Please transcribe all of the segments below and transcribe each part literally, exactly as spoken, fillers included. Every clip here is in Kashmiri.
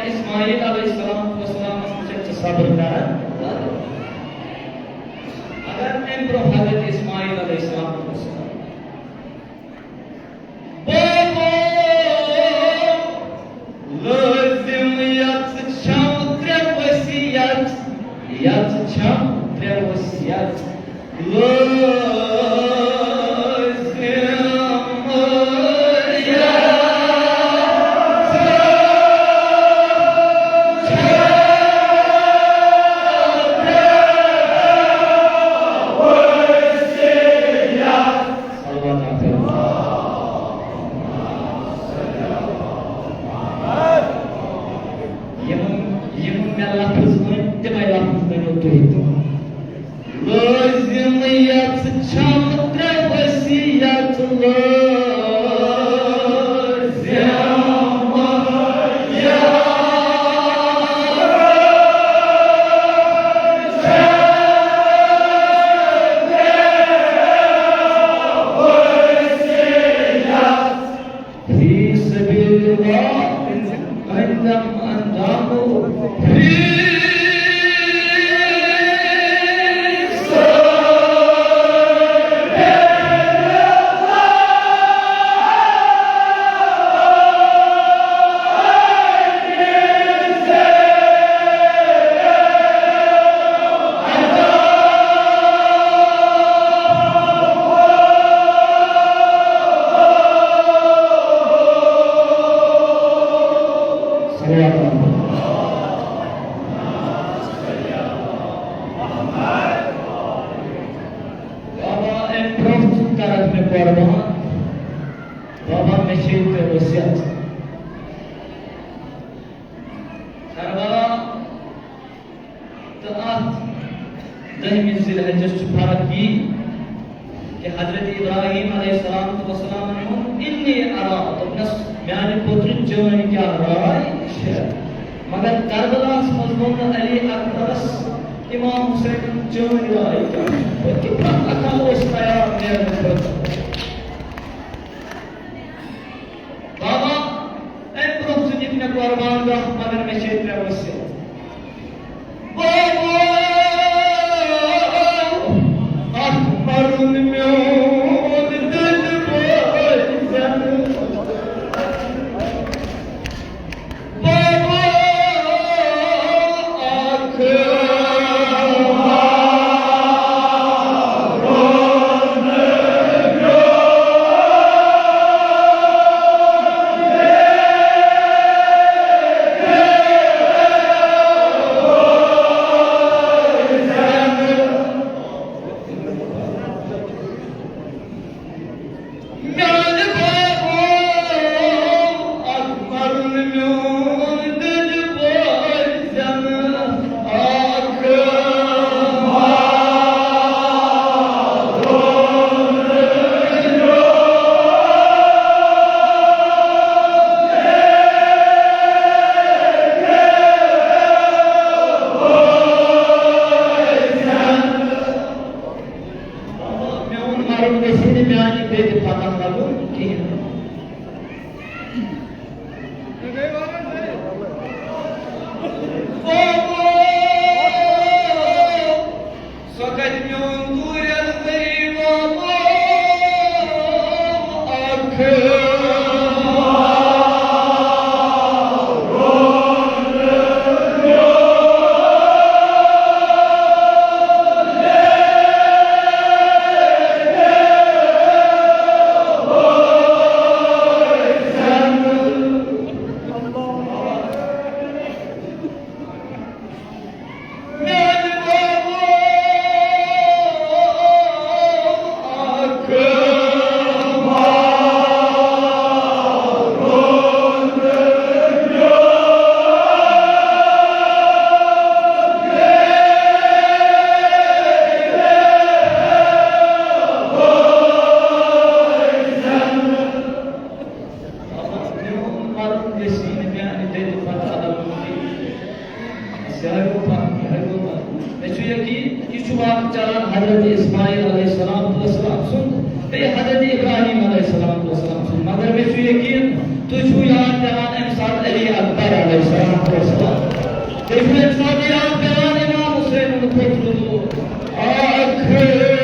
اسماعیل علیہ السلام والسلام نِش چھِ صبر کران۔ اگر امہِ برونٛہہ حضرت اسماعیل علیہ السلام والسلام بابا، لٲزِم یَژٕ چھَم ترٛےٚ وصیت، یَژٕ چھَم ترٛےٚ وصیت۔ لٲزِم یَژٕ چھَم ترٛےٚ وصیت۔ صلوات آخر۔ یِم، یِم مےٚ لفظ ؤنۍ، تِمے لفظ ؤنِو تُہۍ تہِ۔ لٲزِم یَژٕ چھَم ترٛےٚ وصیت، لٲزِم فی سبیل اللہ، عندم انجام فی بابا، اَمہِ برٛونٛہہ ژٕ کَرَکھ مےٚ قۄربان۔ بابا، مےٚ چھے ژےٚ وصیت۔ کربلا تہٕ اَتھ دٔہمہِ ذی الحجس چھُ فرق یی کہِ حضرت ابراہیم علیہ السلام تہٕ وسلامن ووٚن، "انی ارا"، دوٚپنس، "میانہِ خٲطرٕ چٲنۍ کیٛاہ راے چھےٚ؟" مگر کربلاہس منٛز ووٚن نہٕ علی اکبرس امام حسینن چٲنۍ راے کیٛاہ چھےٚ، بلکہِ پرٛٮ۪تھ اکھ اوس تیار نیرنہٕ خٲطرٕ۔ بابا، اَمہِ برٛونٛہہ ژٕ دِکھ مےٚ قۄربان گاہ، مگر مےٚ چھے ترٛےٚ وصیت۔ بابا، اکھ پرُن میون دِل بوزن۔ بابا، اکھ میانہِ بابو، اکھ پرُن میون دِل بوزن، اکھ میون مرُن گژھِ نہٕ میانہِ بیٚیہِ پتہ لگُن کِہیٖنۍ۔ سۄ کتہِ میون دوٗرٮ۪ن ؤری ووت اکھ۔ میون مرُن گژھِ نہٕ میانہِ دٔدِ پتہٕ الگ کینٛہہ۔ یہِ ہا گوٚو پَتہٕ، یہِ ہا گوٚو پَتہٕ۔ مےٚ چھُ یقیٖن، یہِ چھُ واقعہٕ چلان حضرت اسماعیل علیہ السلام والسلام سُنٛد، بیٚیہِ حضرت ابراہیم علیہ السلام والسلام سُنٛد۔ مگر مےٚ چھُ یقیٖن، تُہۍ چھِو یاد پٮ۪وان اَمہِ ساتہٕ علی اکبر علیہ والصلاة والسلام. دیکھیے، ساتھی، آپ جوان امام حسین کو پکڑو۔ آخر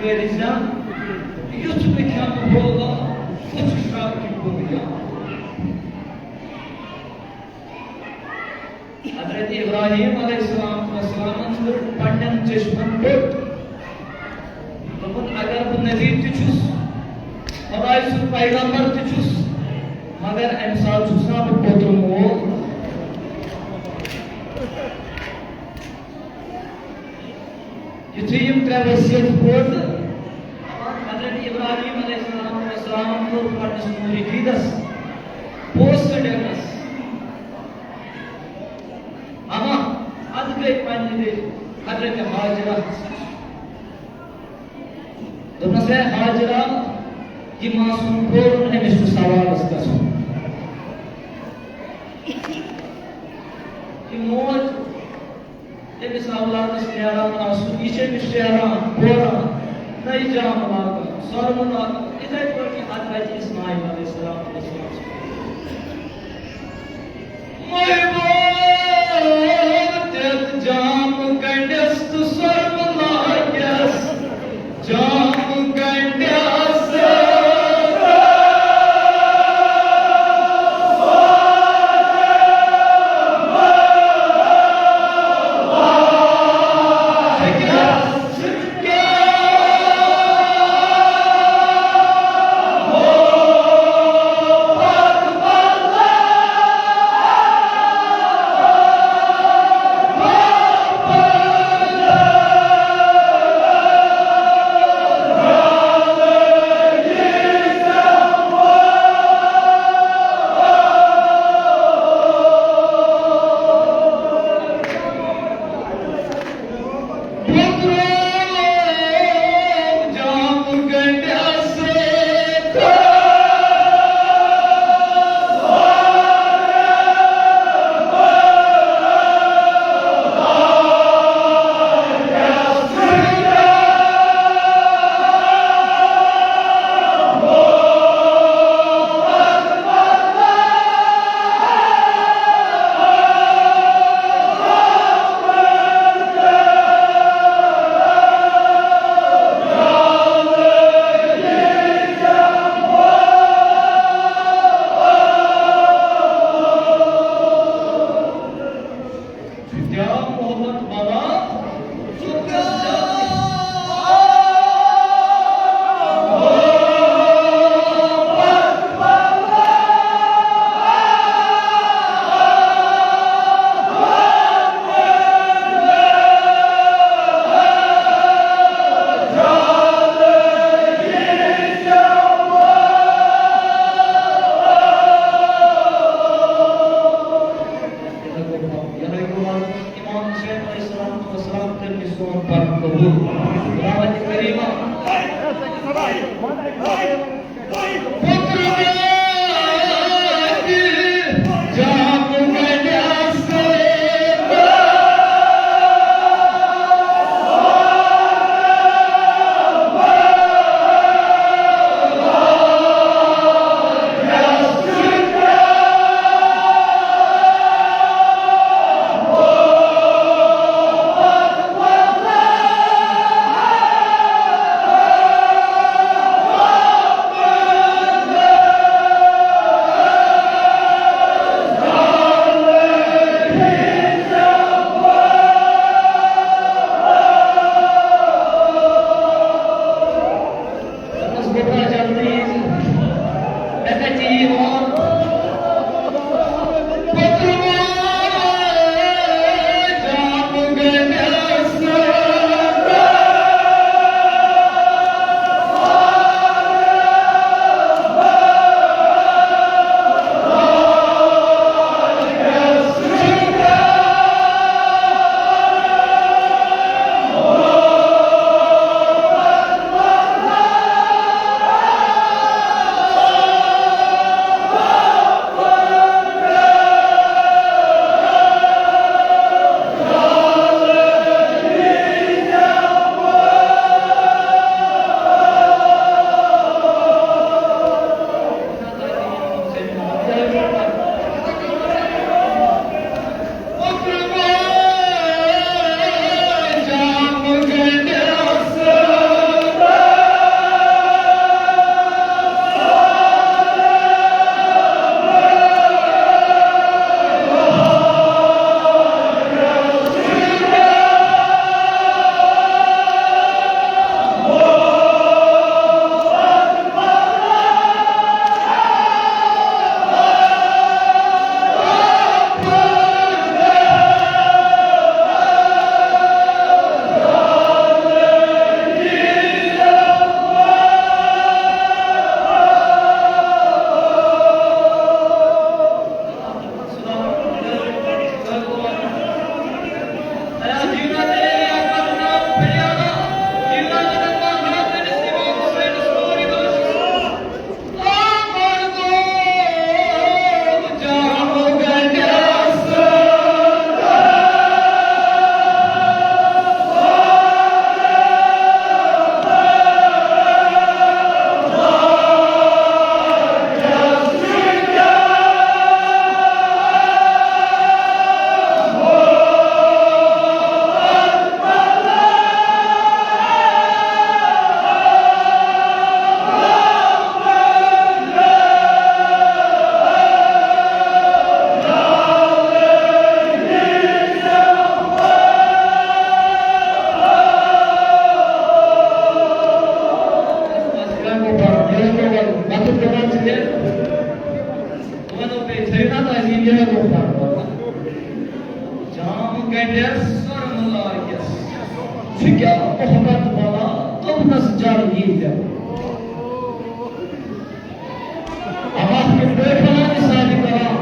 کٔرِتھ زن، یُتھ نہٕ کھٮ۪مہٕ بولا، بہٕ چھُس شراب کہِ بُرٕ جان۔ حضرت ابراہیم علیہ السلام والسلامن کوٚر پننٮ۪ن چشمن پھوٚٹ۔ دوٚپُن، اگر بہٕ نبی تہِ چھُس، خداے سُنٛد پیغمبر تہِ چھُس، مگر امہِ ساتہٕ چھُس نا بہٕ پوٚتُن وول۔ یُتھُے یِم ترٛےٚ وصیت بوزٕ، حضرت ابراہیم علیہ السلام والسلام کوٚر پننِس نوٗرِ دیٖدس پوسٹ ڈیکس، اما، اتھ گٔے پننہِ دِلہِ حضرت ہاجرہ۔ دوٚپنس، "اے ہاجرہ، یہِ معصوم کورُن، أمِس چھُ سوالس گژھُن۔" یہِ موج أمِس اولادس نیران آسُن، یہِ چھِ أمِس شیران، پوران، نٔے جامہٕ لاگان، سۄرمہٕ لاگان، یِتھَے پٲٹھۍ حضرت اسماعیل علیہ السلام۔ مٔہۍ وٲتِتھ جامہٕ گنٛڈٮ۪س تہٕ سۄرمہٕ لاگٮ۪س، جامہٕ گنٛڈٮ۪س۔ امام حسین علیہ الصلوۃ والسلام کٔرۍ مےٚ سون پرن قبول۔ دعوت کریمہ۔ کیا محبت والا، تم نس جان یی جب۔ اب آپ کے بے فلانی شادی کرا،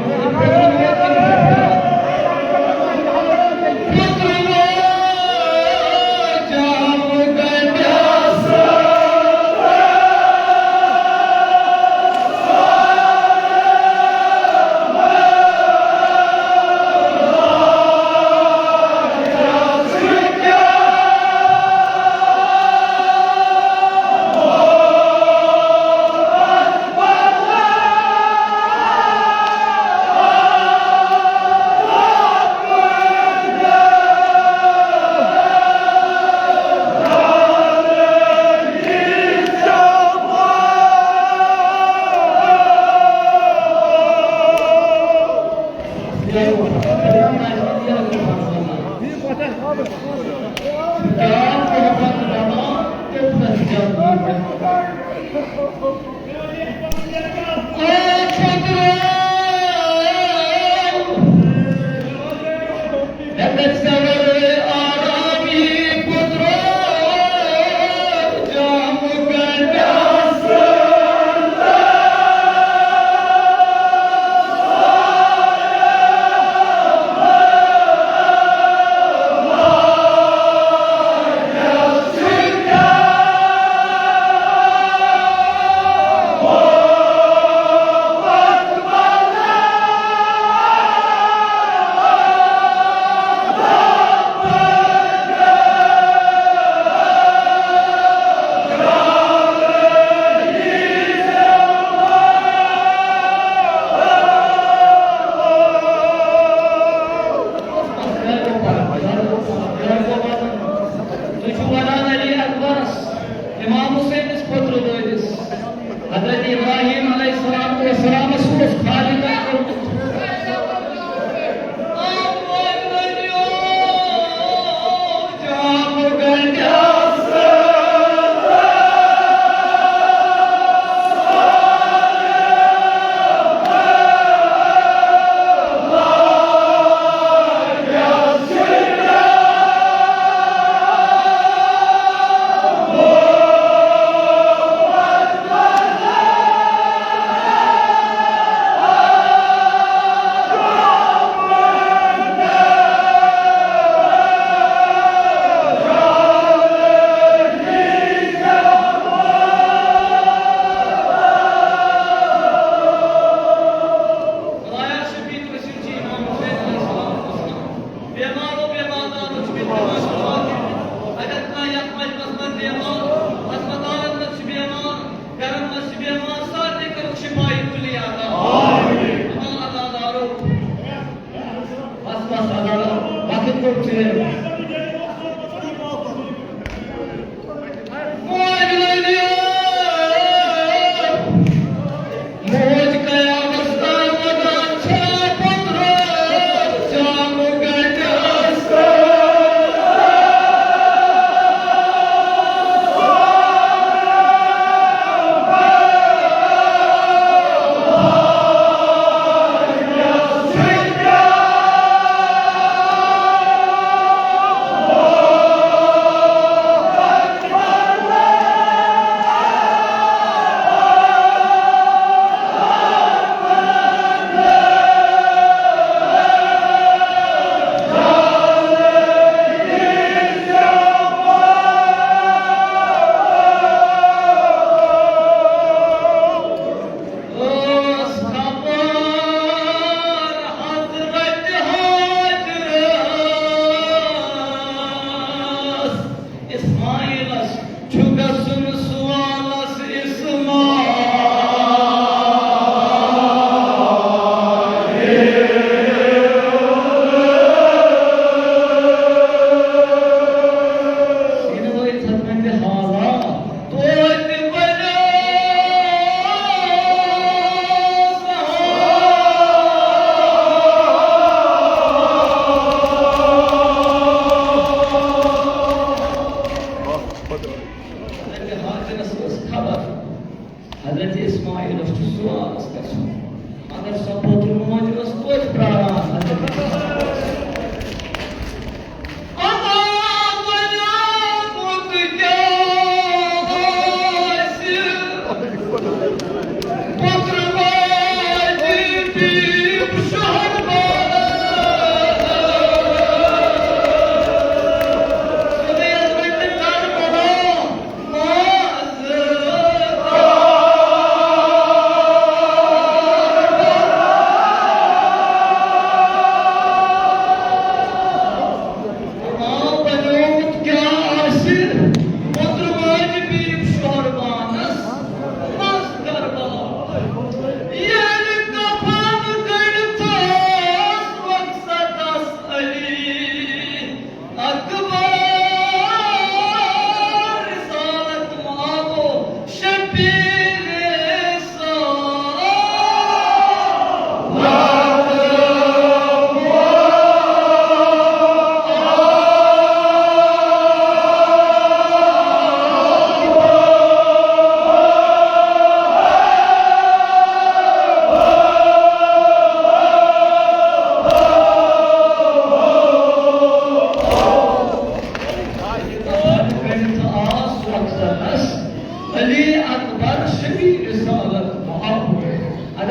تُہۍ چھِو وَنان علی اکبرس، امام حسینس پٔترٕ وٲلِس، حضرت ابراہیم علیہ الصلوۃ والسلامس اوس خالقن کوٚرمُت۔ خدایا شفیع رسول جی امام حسین علیہ السلام۔ بیمارو بیمار دادو چھُ مےٚ دِوان شفا دِنہٕ۔ اگر کانٛہہ یتھ مجمس منٛز بیمار، ہسپتالن منٛز چھُ بیمار، گرن منٛز چھُ بیمار، سارنٕے کٔرِو شفای کلی عطا۔ اما عطا دارو۔ بس، بس، عطا دارو۔ وقت کوٚت چھُ نیرُن؟ ٲس خبر حضرت ہاجرس، اسماعیلس چھُ گژھُن سوالس اسماعیل۔ سینہٕ وٲیِتھ ہتھ منٛدِ حالا۔ توتہِ بنیو حضرت ہاجرس ٲس خبر، حضرت اسماعیلس چھُ سوالس گژھُن، مگر سۄ پوتُر موج ٲس توتہِ پراران حضرت اسماعیلس۔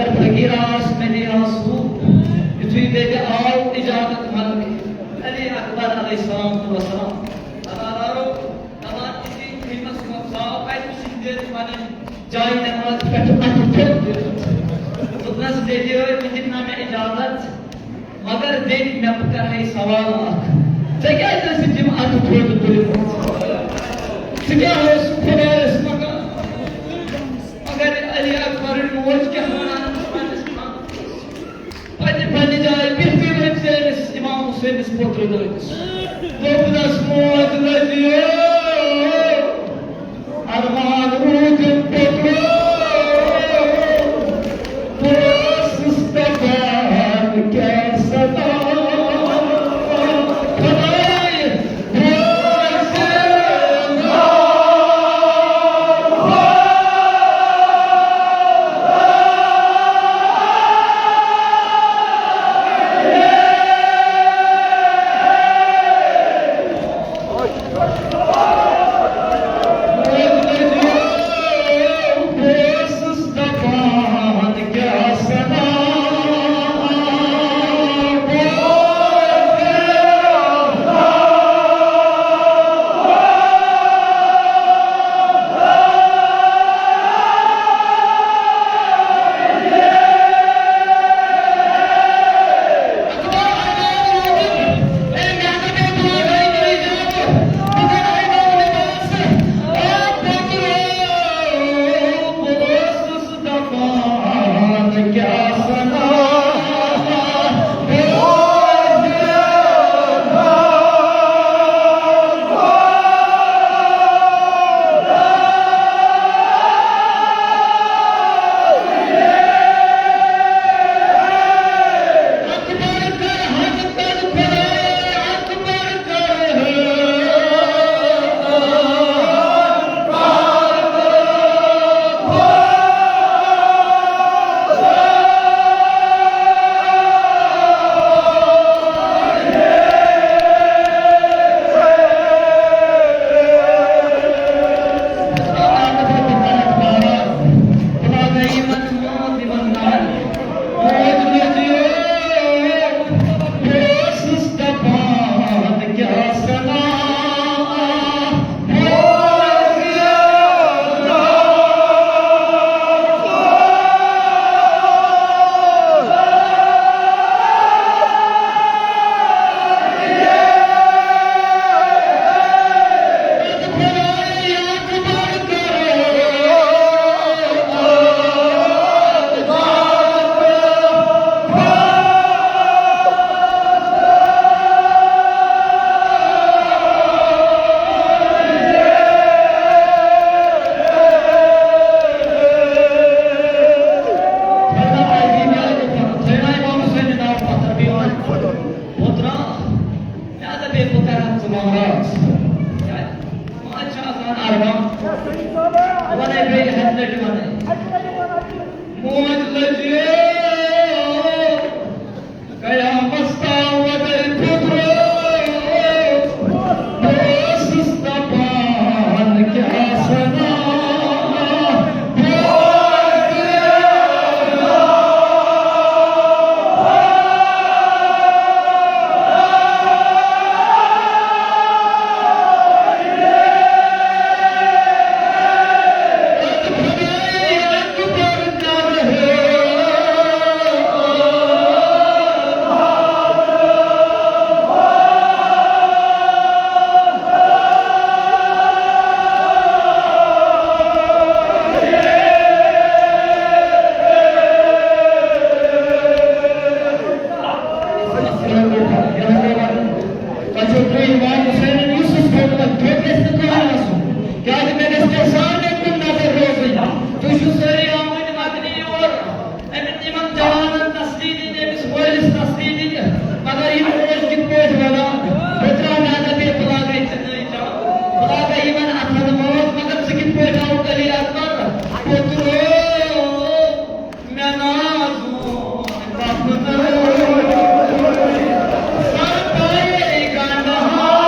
فقیرہ آس مےٚ دِ آسو، یُتھُے بیٚیہِ آو اجازت منٛگنہِ علی اکبر علیہ الصلوۃ والسلام۔ عزادارو، دپان تہِ چھِ خیمس منٛز ژاو، اَتہِ وٕچھِتھ دِژ پنٕنۍ جاے نماز پٮ۪ٹھ اَتھٕ تھوٚد دِتھ۔ دوٚپنَس، "بیٚیہِ مےٚ دِتھ نہ مےٚ اجازت، مگر بیٚیہِ مےٚ بہٕ کرٕ ہے سوال اکھ، ژےٚ کیٛازِ ٲسِتھ یِم اَتھٕ تھوٚد تُلمٕژ؟ ژٕ کیٛاہ اوسُکھ خۄدایَس منٛگان؟" مگر علی اکبرٕنۍ موج کیٛاہ وَنان ٲس پنٛنِس خانَس؟ پننہِ پننہِ جایہِ بِہتٕے ؤتھۍ سٲنِس امام حسینس پوٚتُر دٲدِس۔ دوٚپنس، "موج لٔجِو، ارمان روٗدِم پوٚتُر، بہٕ ٲسٕس دپان کیٛاہ سنا خۄداے۔" لہذا بیٚیہِ بہٕ کرٕ ہا ژٕ مہراز۔ کیٛازِ؟ ماز چھِ آسان ارباب۔ بہٕ وَنَے بیٚیہِ ہَتہِ لَٹہِ وَنَے۔ موج لٔجِو، قیامَس تام وَدَے پھُترو۔ بہٕ اوسُس دَپان کیٛاہ سَنا۔ تۄہہِ چھُو تُہۍ امام حسینن یُس یُس کوٚرمُت، تۄہہِ گژھِ نہٕ کٕہٕنۍ آسُن۔ کیٛازِ مےٚ گژھِ تۄہہِ سارنٕے کُن نظر روزٕنۍ۔ تُہۍ چھِو سٲری آمٕتۍ مدنہِ یور۔ أمِس یِمن جوانن تسلی دِنۍ، أمِس مٲلِس تسلی دِنۍ۔ مگر یِم موج کِتھ پٲٹھۍ وَنان، بہٕ ترٛاوٕ مےٚ اَتھ بیٚیہِ بہٕ لاگَے ژےٚ نٔے جان۔ بہٕ لاگَے یِمن اَتھن موج، مگر ژٕ کِتھ پٲٹھۍ آوُکھ علی اکبر؟ پوٚتُر۔ مےٚ نازُک وفد سرپاے گنڈہار۔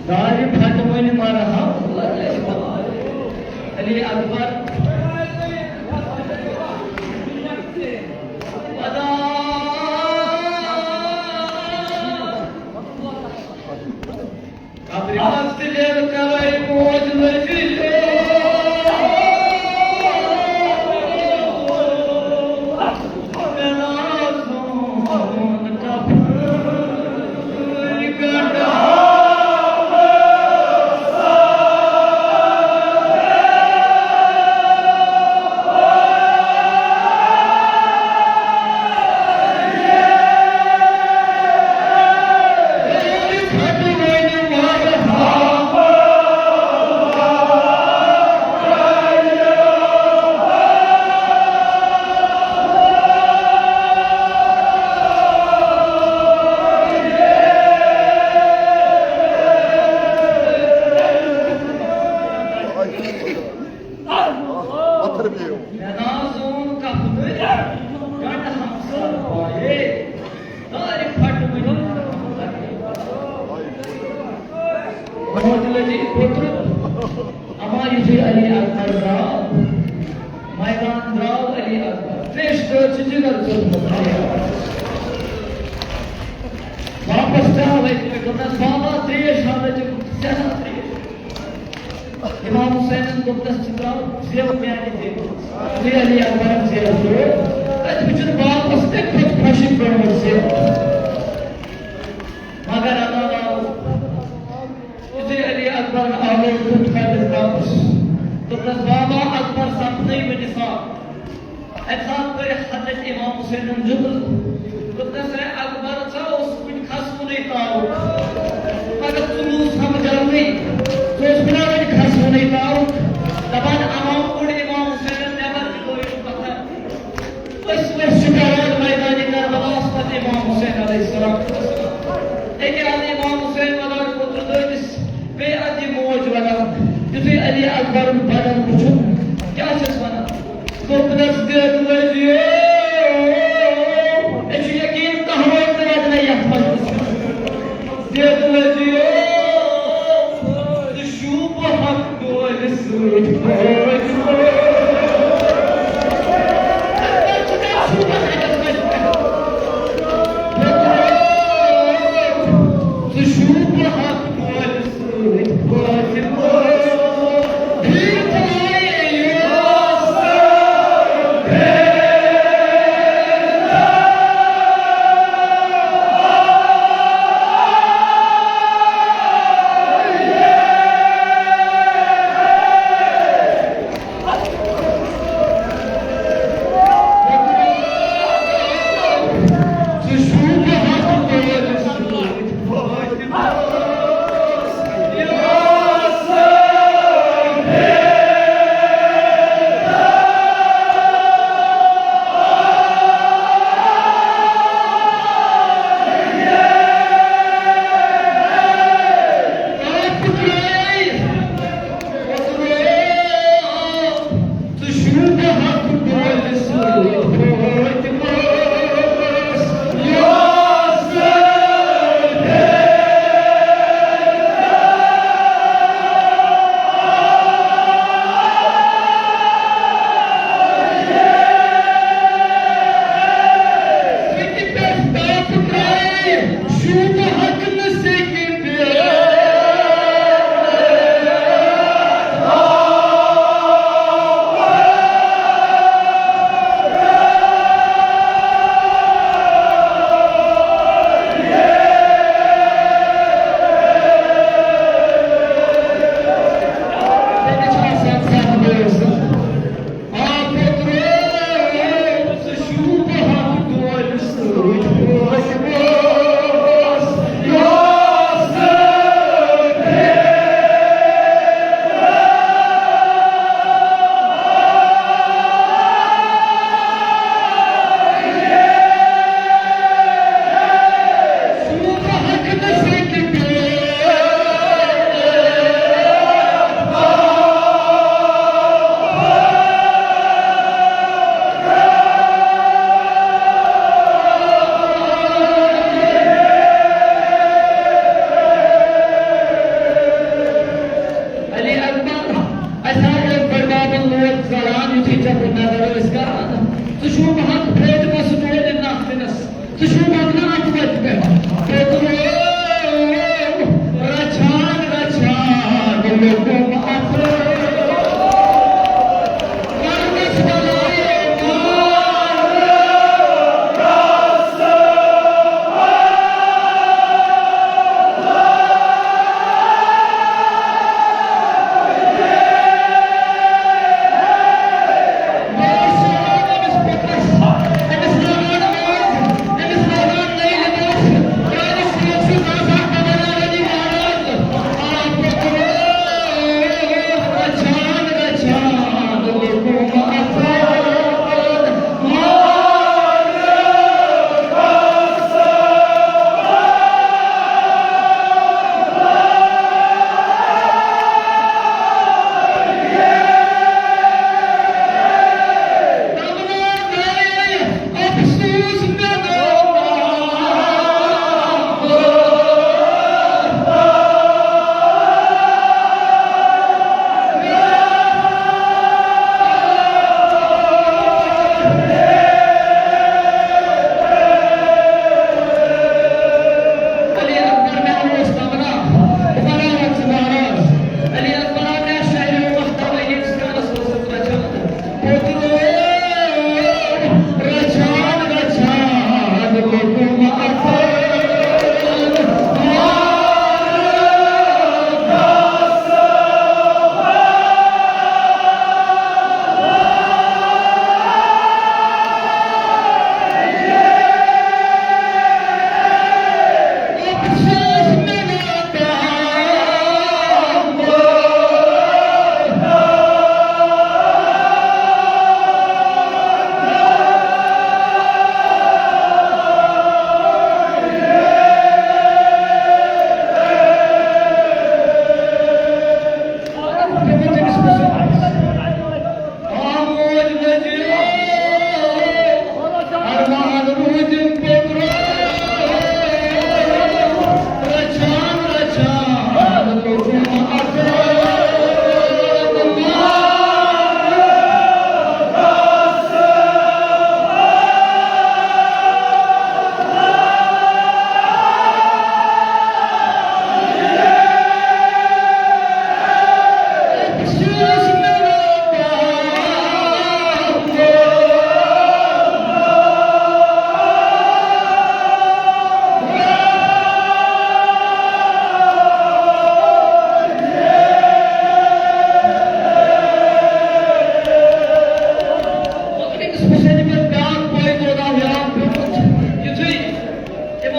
دارِ پھٹوٕنۍ مرحم علی اکبر۔ قبرِ منٛز تہِ لیٚن کرے موج نبی۔ پتھر پیٚیو۔ مےٚ ناو زون کپھنہٕ، گنٛڈٕ ہمسہٕ پایے، دارِ پھٹہٕ وٕنہِ۔ موتہِ لٔجہِ پوٚتُر، اما یُتھُے علی اکبر درٛاو، میدان درٛاو علی اکبر، تریشہِ سۭتۍ چھُ جگر ژوٚٹمُت علی اکبر۔ واپس درٛاو اَتہِ، دوٚپنس، "بابا، تریش ہا لٔجِم، سٮ۪ٹھاہ تریش۔" امام حسینن دوٚپنس، "ژٕ ترٛاو زٮ۪و میانہِ دِلہِ۔" علی اکبرن زٮ۪و ترٛوو۔ تتہِ وُچھُن واپس تمہِ کھۄتہٕ خۄشک گوٚمُت زٮ۪و۔ مگر علی آو۔ یُتھُے علی اکبرن آلو دیُت، کتٮ۪تھ واپس؟ دوٚپنس، "بابا، اکبر سپدے وۄنۍ صاف۔" اَمہِ ساتہٕ کٔرِکھ حضرت امام حسینن جملہٕ۔ دوٚپنس، "ہے اکبر، ژےٚ اوس کُنہِ کھسوُنٕے تعلق۔ السلام۔ اَکہِ اَنہِ امام حسین ودان اوترٕ دٲدِس، بیٚیہِ اَنہِ یہِ موج ودان۔ یُتھُے علی اکبرُن بدن وُچھُن، کیٛاہ چھَس ونان؟ دوٚپنَس، "دِل لٔجِو، مےٚ چھُ یقیٖن کانٛہہ روزِ نہٕ وۄنۍ یَتھ مجلسہِ منٛز۔ دِل لٔجِو، ژٕ شوٗبہٕ حق ڈولہِ سۭتۍ پٲٹھۍ۔"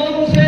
Vamos